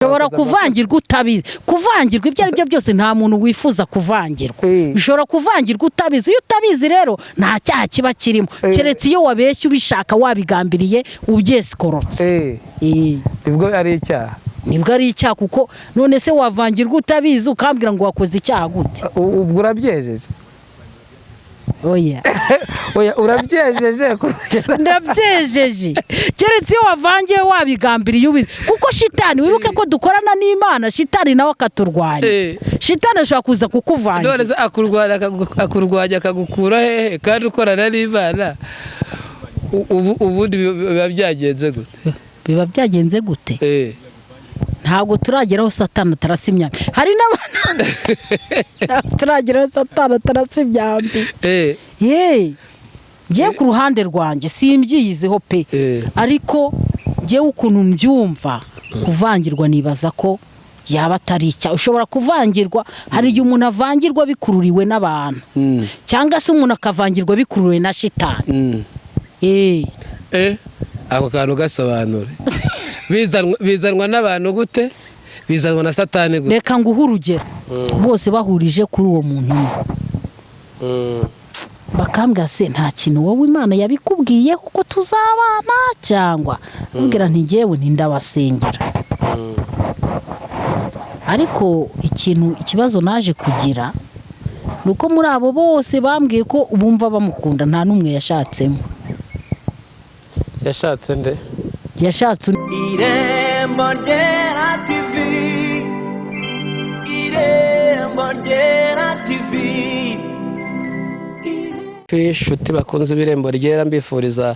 Ushobora kuvangirwa utabizi. Kuvangirwa ibyo ari byo byose, nta muntu wifuza kuvangirwa. Ushobora kuvangirwa utabizi. Iyo utabizi rero nta cyaha kiba kirimo, keretse iyo wabeshye ubishaka, wabigambiriye, ubyesikorotse. Nibwo ari icyaha. Nibwo ari icyaha, kuko none se wavangirwa utabizi ukambwira ngo wakoze icyaha gute? Ubwo urabyejeje? Oya. Oya, urabyejeje. Ndabyejeje, keretse iyo wavangiye wabigambiriye ubizi, kuko shitani, wibuke ko dukorana n'Imana, shitani nawe akaturwanya. Shitani ashobora kuza kukuvangira. None se akurwanya akagukura hehe kandi ukorana n'Imana? Ubundi biba byagenze gute? Biba byagenze gute? Ntabwo turageraho Satani atarasa imyambi. Hari n'abantu, ntabwo turageraho Satani atarasa imyambi. Yeee, ngiye ku ruhande rwanjye simbyiyiziho pe. Ariko ngewe ukuntu mbyumva, kuvangirwa nibaza ko yaba atari icyaha. Ushobora kuvangirwa, hari igihe umuntu avangirwa bikururiwe n'abantu, cyangwa se umuntu akavangirwa bikururiwe na shitani. Ako kantu gasobanure. Bizanwa n'abantu gute? Bizanwa na Satani gute? Reka nguhe urugero. Bose bahurije kuri uwo muntu umwe, bakambwira: "Se nta kintu wowe Imana yabikubwiye kuko tuzabana?" Cyangwa mbwira nti: "Ngewe ntindabasengera." Ariko ikintu, ikibazo naje kugira ni uko muri abo bose bambwiye ko bumva bamukunda, nta n'umwe yashatsemo. Yashatse nde? Yashatse undi. Irembo Ryera TV, Irembo Ryera TV. Inshuti bakunze Ibirembo Ryera, mbifuriza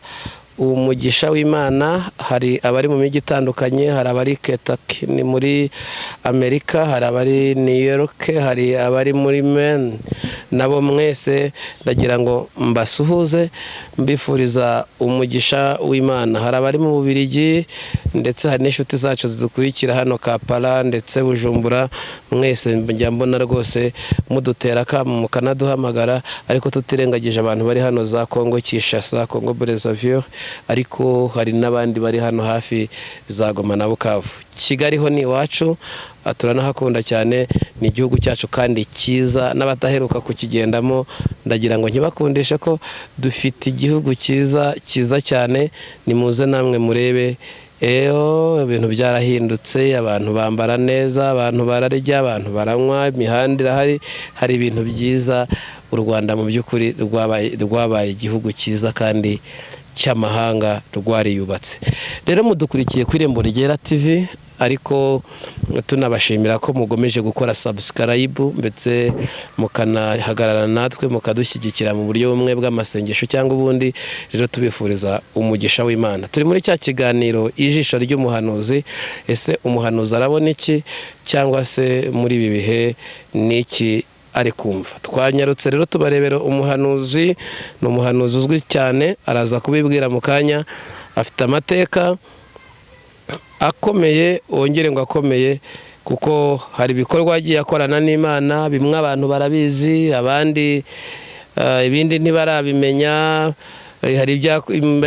umugisha w'Imana. Hari abari mu mijyi itandukanye, hari abari Kentucky ni muri Amerika, hari abari New York, hari abari muri Maine. Nabo mwese ndagira ngo mbasuhuze, mbifuriza umugisha w'Imana. Hari abari mu Bubiligi, ndetse hari n'inshuti zacu zidukurikira hano Kampala ndetse Bujumbura. Mwese njya mbona rwose mudutera akamu, mukanaduhamagara, ariko tutirengagije abantu bari hano za Kongo Kinshasa, Kongo Brazzaville, ariko hari n'abandi bari hano hafi za Goma na Bukavu. Kigali ho ni iwacu, turanahakunda cyane, ni igihugu cyacu kandi cyiza. N'abataheruka kukigendamo ndagira ngo ntibakundishe ko dufite igihugu cyiza, cyiza cyane. Nimuze namwe murebe. Eyo, ibintu byarahindutse, abantu bambara neza, abantu bararya, abantu baranywa, imihanda irahari, hari ibintu byiza. U Rwanda mu by'ukuri rwabaye igihugu cyiza kandi cy'amahanga, rwariyubatse. Rero mudukurikiye ku Irembo Ryera TV, ariko tunabashimira ko mugomeje gukora subscribe, ndetse mukanahagarara natwe, mukadushyigikira mu buryo bumwe bw'amasengesho cyangwa ubundi. Rero tubifuriza umugisha w'Imana. Turi muri cya kiganiro Ijisho ry'Umuhanuzi. Ese umuhanuzi arabona iki? Cyangwa se muri ibi bihe ni iki ari kumva? Twanyarutse rero tubarebera umuhanuzi. Ni umuhanuzi uzwi cyane, araza kubibwira mu kanya. Afite amateka akomeye, wongere ngo akomeye, kuko hari ibikorwa yagiye akorana n'Imana. Bimwe abantu barabizi, abandi ibindi ntibarabimenya. Hari ibyo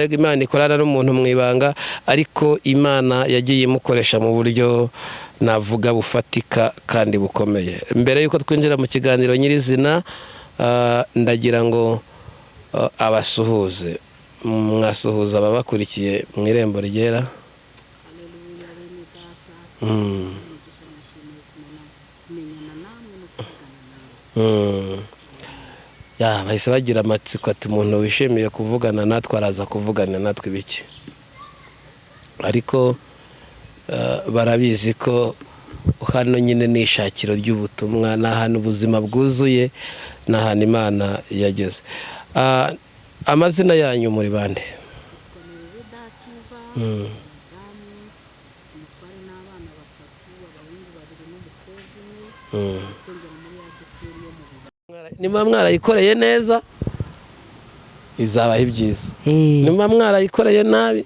Imana ikorana n'umuntu mu ibanga, ariko Imana yagiye imukoresha mu buryo navuga bufatika kandi bukomeye. Mbere y'uko twinjira mu kiganiro nyirizina, ndagira ngo abasuhuze. Mwasuhuza ababakurikiye mu Irembo Ryera. Ya, bahise bagira amatsiko ati: "Umuntu wishimiye kuvugana natwe araza kuvugana natwe ibiki?" Ariko barabizi ko hano nyine ni ishakiro ry'ubutumwa, ni ahantu ubuzima bwuzuye, ni ahantu Imana yageze. Amazina yanyu, muri bande? Niba mwarayikoreye neza izabaha ibyiza, niba mwarayikoreye nabi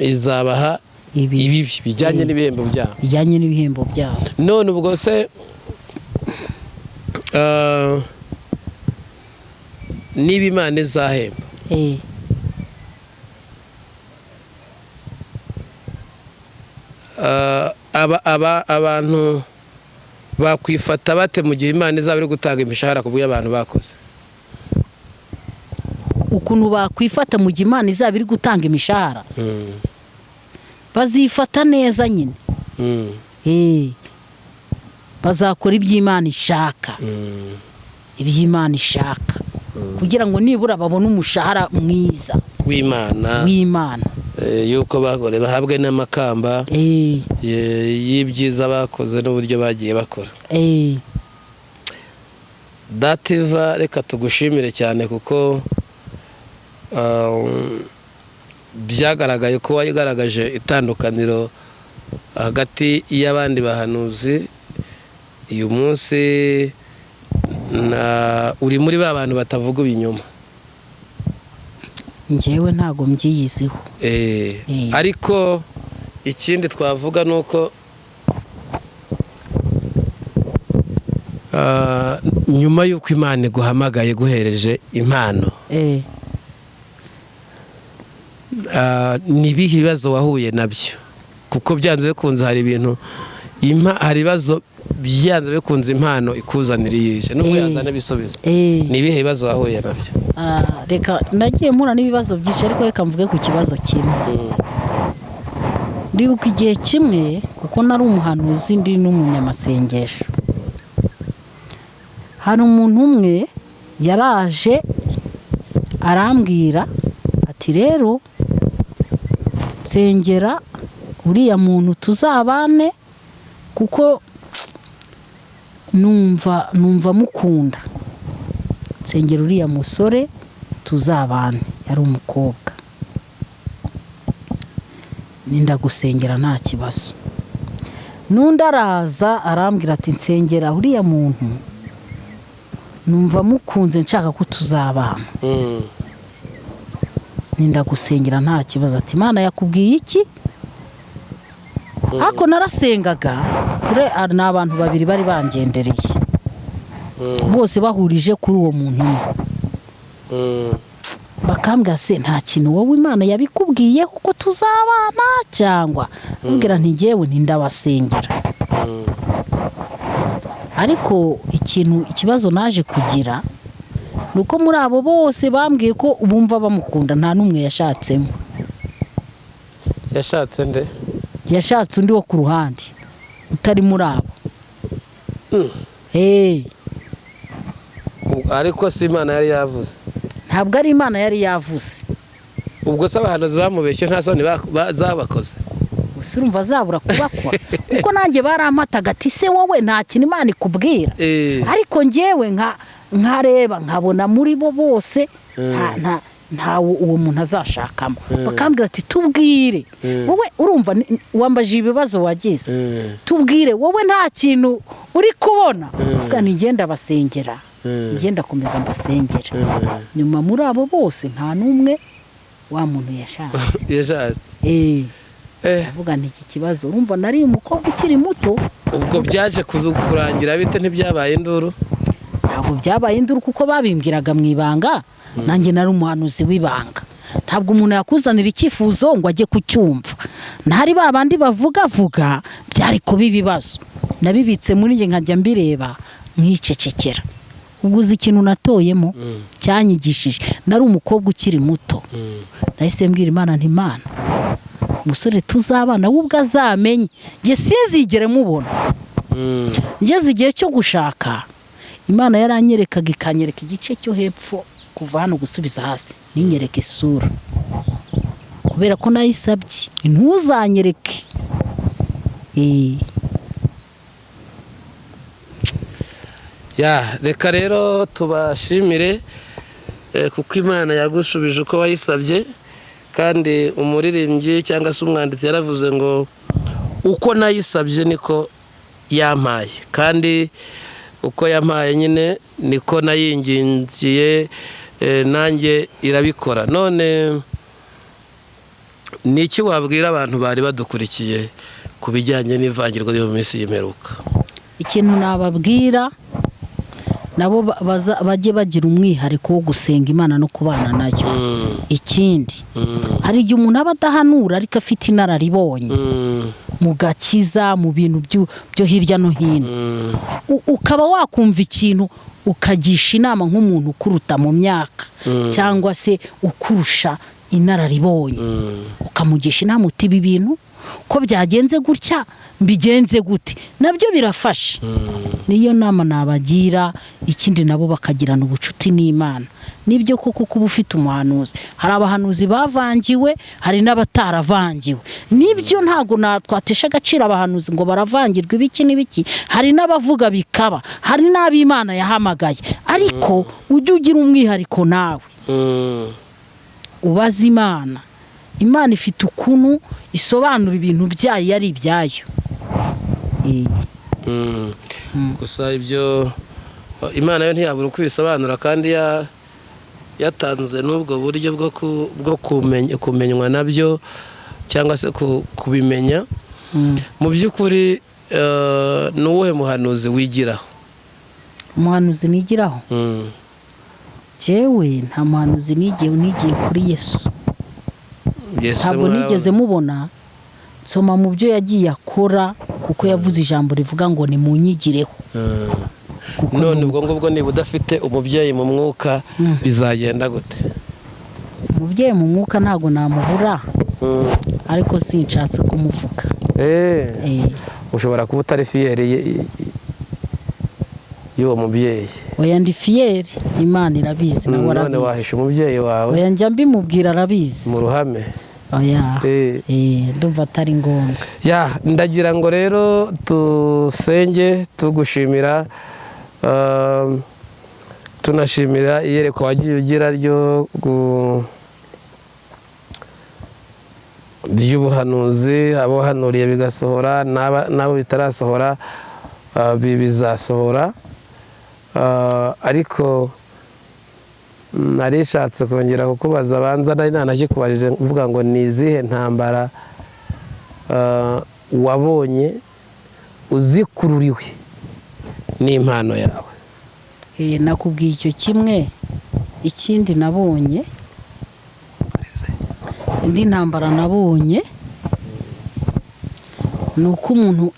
izabaha ibi ibibi bijyanye n'ibihembo byabo. Bijyanye n'ibihembo byabo. None ubwo se niba Imana izahemba, Abantu bakwifata bate mu gihe Imana izaba iri gutanga imishahara ku bw'abantu abantu bakoze? Ukuntu bakwifata mu gihe Imana izaba iri gutanga imishahara, bazifata neza nyine. Bazakora iby'Imana ishaka, iby'Imana ishaka kugira ngo nibura babone umushahara mwiza w'Imana, yuko bagore bahabwe n'amakamba y'ibyiza bakoze n'uburyo bagiye bakora. Dativa, reka tugushimire cyane kuko byagaragaye ko wagaragaje itandukaniro hagati y'abandi bahanuzi. Uyu munsi uri muri ba bantu batavuga ibinyoma. Njyewe ntago mbyiyiziho. Ariko ikindi twavuga nuko nyuma y'uko Imana iguhamagaye guhereje impano, ni ibihe bibazo wahuye nabyo? Kuko byanze bikunze hari ibintu, hari ibibazo byanze bikunze impano ikuzanira iyije nubwo yazana ibisubizo. Ni ibihe bibazo wahuye nabyo? Reka nagiye mpura n'ibibazo byinshi, ariko reka mvuge ku kibazo kimwe. Ndibuka igihe kimwe, kuko nari umuhanuzi ndi n'umunyamasengesho, hari umuntu umwe yaraje arambwira ati rero nsengera uriya muntu tuzabane kuko numva mukunda, nsengera uriya musore tuzabane. Yari umukobwa. Ninda gusengera nta kibazo. N'undi araza arambwira ati nsengera uriya muntu numva mukunze nshaka ko tuzabana. Ninda gusengera nta kibazo. Ati Imana yakubwiye iki? Ariko narasengaga kure, ni abantu babiri bari bangendereye bose bahurije kuri uwo muntu umwe. Bakambwira se nta kintu wowe Imana yabikubwiye kuko tuzabana cyangwa? Mbwira nti njyewe ntindabasengera. Ariko ikibazo naje kugira nuko muri abo bose bambwiye ko bumva bamukunda nta n'umwe yashatsemo. Yashatse nde? Yashatse undi wo ku ruhande utari muri abo. Ariko si Imana yari yavuze. Ntabwo ari Imana yari yavuze. Ubwo se abahanuzi bamubeshye nta soni zabakoze? Gusa urumva zabura kubakwa kuko nanjye barampataga ati se wowe nta kintu Imana ikubwira. Ariko njyewe nkareba nkabona muri bo bose nta uwo muntu azashakamo. Bakambwira ati tubwire wowe, urumva wambaje ibibazo wagize, tubwire wowe nta kintu uri kubona. Ubwo ngenda basengera, ngenda komeza mbasengera. Nyuma muri abo bose nta n'umwe wa muntu yashatse. Avuga nti iki kibazo urumva nari umukobwa ukiri muto. Ubwo byaje kurangira bite? Ntibyabaye induru? Ntabwo byabaye induru kuko babimbwiraga mu ibanga. Nanjye nari umuhanuzi w'ibanga. Ntabwo umuntu yakuzanira icyifuzo ngo ajye kucyumva. Ntari babandi bavuga vuga byari kuba ibibazo. Nabibitse muri njye nkajya mbireba nkicecekera. Ubwo uzi ikintu natoyemo cyanyigishije, nari umukobwa ukiri muto. Nahise mbwira Imana nti Imana, umusore tuzabana we ubwo azamenye njye sinzigere mubona. Ngeze igihe cyo gushaka, Imana yaranyerekaga ikanyereka igice cyo hepfo kuva hano gusubiza hasi, ninyereka isura. Kubera ko nayisabye ntuzanyereke. Ya, reka rero tubashimire kuko Imana yagushubije uko wayisabye. Kandi umuririmbyi cyangwa se umwanditsi yaravuze ngo uko nayisabye niko yampaye, kandi uko yampaye nyine niko nayingingiye, nanjye irabikora. None niki wabwira abantu bari badukurikiye ku bijyanye n'ivangirwa ryo mu minsi y'imperuka? Ikintu nababwira Nabo bajye bagira umwihariko wo gusenga Imana no kubana nayo. Ikindi, hari igihe umuntu aba adahanura ariko afite inararibonye mu gakiza, mu bintu byo hirya no hino, ukaba wakumva ikintu ukagisha inama nk'umuntu ukuruta mu myaka cyangwa se ukurusha inararibonye, ukamugisha inama uti ibi bintu ko byagenze gutya, mbigenze gute? Nabyo birafasha. Niyo nama nabagira. Ikindi, nabo bakagirana ubucuti n'Imana. Nibyo koko kuba ufite umuhanuzi, hari abahanuzi bavangiwe, hari n'abataravangiwe. Nibyo, ntabwo twatesha agaciro abahanuzi ngo baravangirwa ibiki n'ibiki. Hari n'abavuga bikaba, hari n'ab'Imana yahamagaye, ariko ujye ugira umwihariko nawe ubaza Imana. Imana ifite ukuntu isobanura ibintu byayo, ari ibyayo. Gusa ibyo Imana yo ntiyabura uko ibisobanura, kandi yatanze n'ubwo buryo bwo kumenywa nabyo cyangwa se kubimenya. Mu by'ukuri, ni uwuhe muhanuzi wigiraho? Umuhanuzi nigiraho? Jewe nta muhanuzi nigiye, nigiye kuri Yesu. Yesu? Ntabwo nigeze mubona, nsoma mu byo yagiye akora, kuko yavuze ijambo rivuga ngo nimunyigireho. Kuko None ubwo ngubwo niba udafite umubyeyi mu mwuka, bizagenda gute? Umubyeyi mu mwuka ntabwo namubura, ariko sinshatse kumuvuga. Ushobora kuba utari fier y'uwo mubyeyi. Oya, ndi fier, Imana irabizi, nawe None arabizi. wahisha umubyeyi wawe? Oya, njya mbimubwira, arabizi. Mu ruhame? Oya. Ndumva atari ngombwa. Ya, ndagira ngo rero dusenge tugushimira, tunashimira iyerekwa wagiye ugira ry'ubuhanuzi, abo wahanuriye bigasohora, n'abo bitarasohora, bizasohora. Ariko narishatse kongera kukubaza, abanza nari nanakikubajije mvuga ngo ni izihe ntambara wabonye uzikururiwe n'impano yawe? Nakubwiye icyo kimwe. Ikindi nabonye, indi ntambara nabonye, ni uko umuntu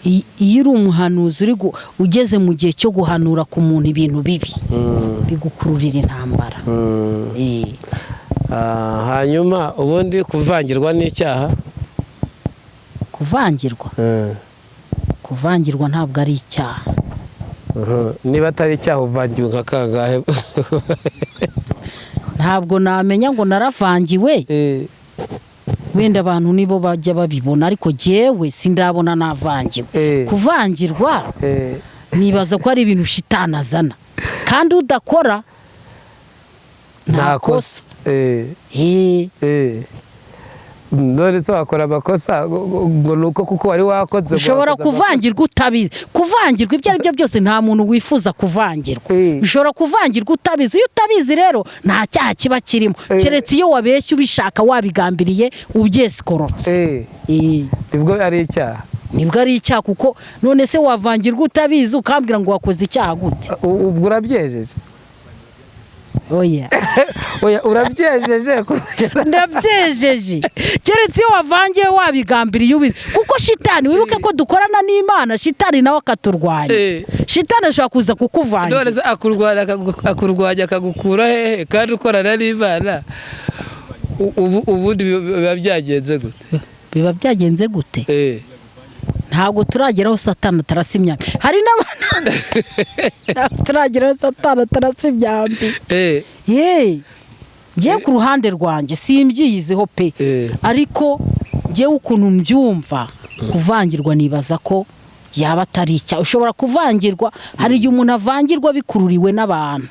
iyo uri umuhanuzi ugeze mu gihe cyo guhanura ku muntu ibintu bibi, bigukururira intambara. Hanyuma ubundi kuvangirwa n'icyaha? Kuvangirwa? Kuvangirwa ntabwo ari icyaha. Niba atari icyaha, uvangiwe nka kangahe? Ntabwo namenya ngo naravangiwe. Wenda abantu nibo bajya babibona, ariko jyewe sindabona navangiwe. Kuvangirwa, nibaza ko ari ibintu shitani azana, kandi udakora nta kosa. None se wakora amakosa ngo ni uko kuko wari wakoze ngo Ushobora wakoze amakosa? kuvangirwa utabizi. Kuvangirwa, ibyo ari byo byose, nta muntu wifuza kuvangirwa. Ushobora kuvangirwa utabizi. Iyo utabizi rero nta cyaha kiba kirimo, keretse iyo wabeshye ubishaka, wabigambiriye, ubyesikorotse. Nibwo ari icyaha. Nibwo ari icyaha, kuko none se wavangirwa utabizi ukambwira ngo wakoze icyaha gute? Ubwo urabyejeje? Oya. Oya, urabyejeje? Ndabyejeje, keretse iyo wavangiye wabigambiriye, ubizi, kuko shitani, wibuke ko dukorana n'Imana, shitani nawe akaturwanya. Shitani ashobora kuza kukuvangira. None se akurwanya akagukura hehe kandi ukorana n'Imana? Ubundi biba byagenze gute? Biba byagenze gute? Ntabwo turageraho Satani atarasa imyambi. Hari n'abantu, ntabwo turageraho Satani atarasa imyambi. Yeee, ngiye ku ruhande rwanjye simbyiyiziho pe. Ariko ngewe ukuntu mbyumva, kuvangirwa nibaza ko yaba atari icyaha. Ushobora kuvangirwa, hari igihe umuntu avangirwa bikururiwe n'abantu,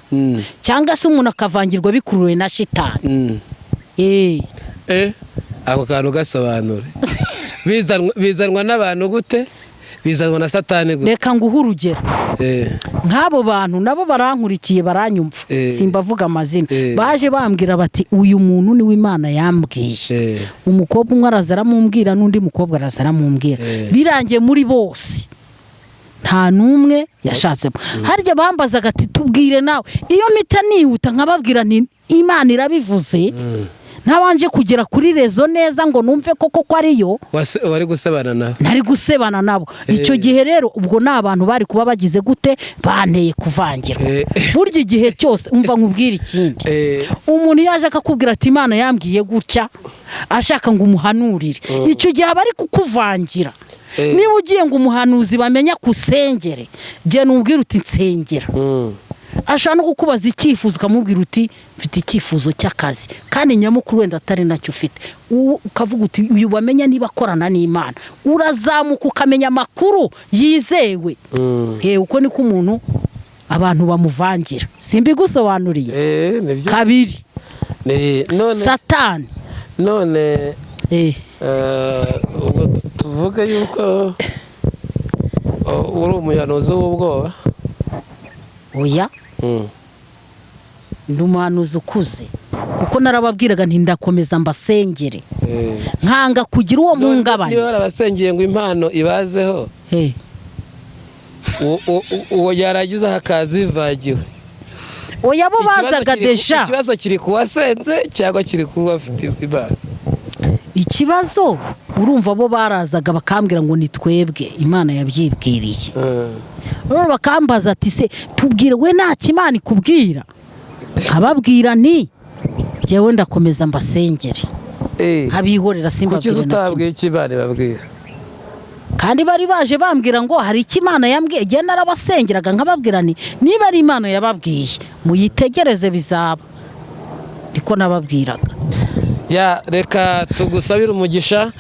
cyangwa se umuntu akavangirwa bikururiwe na shitani. Ako kantu gasobanure. Bizanwa n'abantu gute? Bizanwa na Satani gute? Reka nguhe urugero. Nk'abo bantu nabo barankurikiye, baranyumva. Simbavuga amazina. Baje bambwira bati uyu muntu niwe Imana yambwiye. Umukobwa umwe araza aramumbwira, n'undi mukobwa araza aramumbwira. Birangiye muri bose Nta n'umwe yashatsemo. Harya bambazaga ati tubwire nawe, iyo mpita nihuta nkababwira nti Imana irabivuze, ntabanje kugera kuri rezo neza ngo numve koko ko ariyo, wari gusebana nabo, nari gusebana nabo. Icyo gihe rero ubwo ni abantu bari kuba bagize gute, banteye kuvangirwa. Burya igihe cyose umva nkubwira ikindi, umuntu yaje akakubwira ati Imana yambwiye gutya, ashaka ngo umuhanurire, icyo gihe aba ari kukuvangira. Niba ugiye ngo umuhanuzi bamenya kusengere, genda umubwire uti nsengera. Ashobora no kukubaza icyifuzo ukamubwira uti mfite icyifuzo cy'akazi, kandi nyamukuru wenda atari nacyo ufite, ukavuga uti uyu bamenya niba akorana n'Imana. Urazamuka ukamenya amakuru yizewe. Uko niko umuntu abantu bamuvangira. Simbigusobanuriye kabiri. Satani none ubwo tuvuge yuko uri umuhanuzi w'ubwoba? Oya, ndi umuhanuzi ukuze, kuko narababwiraga nti ndakomeza mbasengere, nkanga kugira uwo mpungabanya. Niba barabasengeye ngo impano ibazeho, uwo yaragize akazi ivagiwe. Oya, bo bazaga deja. Ikibazo kiri kuwasenze cyangwa kiri kuba afite impano? Ikibazo urumva bo barazaga bakambwira ngo ni twebwe Imana yabyibwiriye. Bakambaza ati se tubwire we nta Imana ikubwira? Nkababwira nti jyewe ndakomeza mbasengere, nkabihorera simbabwire. Kuki utabwiye icyo Imana ibabwira? Kandi bari baje bambwira ngo hari icyo Imana yambwiye. Jye narabasengeraga nkababwira nti niba ari Imana yababwiye muyitegereze bizaba. Niko nababwiraga. Ya, reka tugusabire umugisha,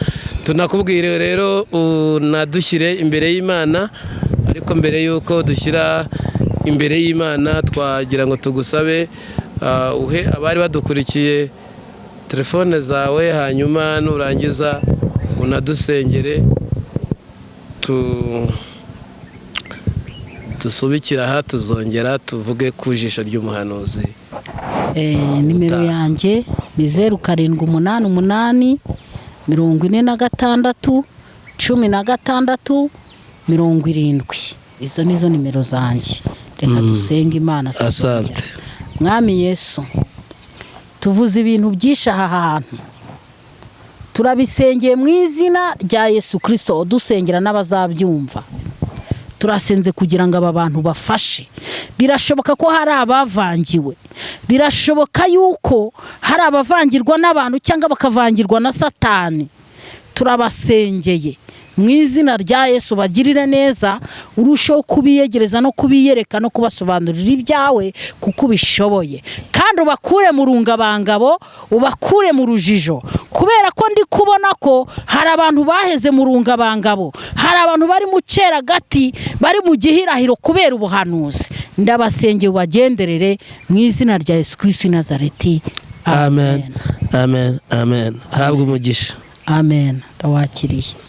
tunakubwire rero unadushyire imbere y'Imana. Ariko mbere y'uko dushyira imbere y'Imana, twagira ngo tugusabe uhe abari badukurikiye telefone zawe, hanyuma nurangiza unadusengere dusubikira aha, tuzongera tuvuge ku jisho ry'umuhanuzi. Nimero yanjye ni 0 7 8 8 46 16 70. Izo nizo nimero zanjye. Reka dusenge Imana. Asante Mwami Yesu, tuvuze ibintu byinshi aha hantu, turabisengeye mu izina rya Yesu Kristo, dusengera n'abazabyumva. Turasenze kugira ngo aba bantu bafashe. Birashoboka ko hari abavangiwe, birashoboka yuko hari abavangirwa n'abantu cyangwa bakavangirwa na Satani. Turabasengeye mu izina rya Yesu, bagirire neza, urusheho kubiyegereza no kubiyereka no kubasobanurira ibyawe kuko ubishoboye, kandi ubakure mu rungabangabo, ubakure mu rujijo, kubera ko ndi kubona ko hari abantu baheze mu rungabangabo, hari abantu bari mu cyeragati, bari mu gihirahiro kubera ubuhanuzi. Ndabasengeye ubagenderere mu izina rya Yesu Kristo i Nazareti. Amen, amen, amen. Habwa umugisha. Amen. Ndawakiriye.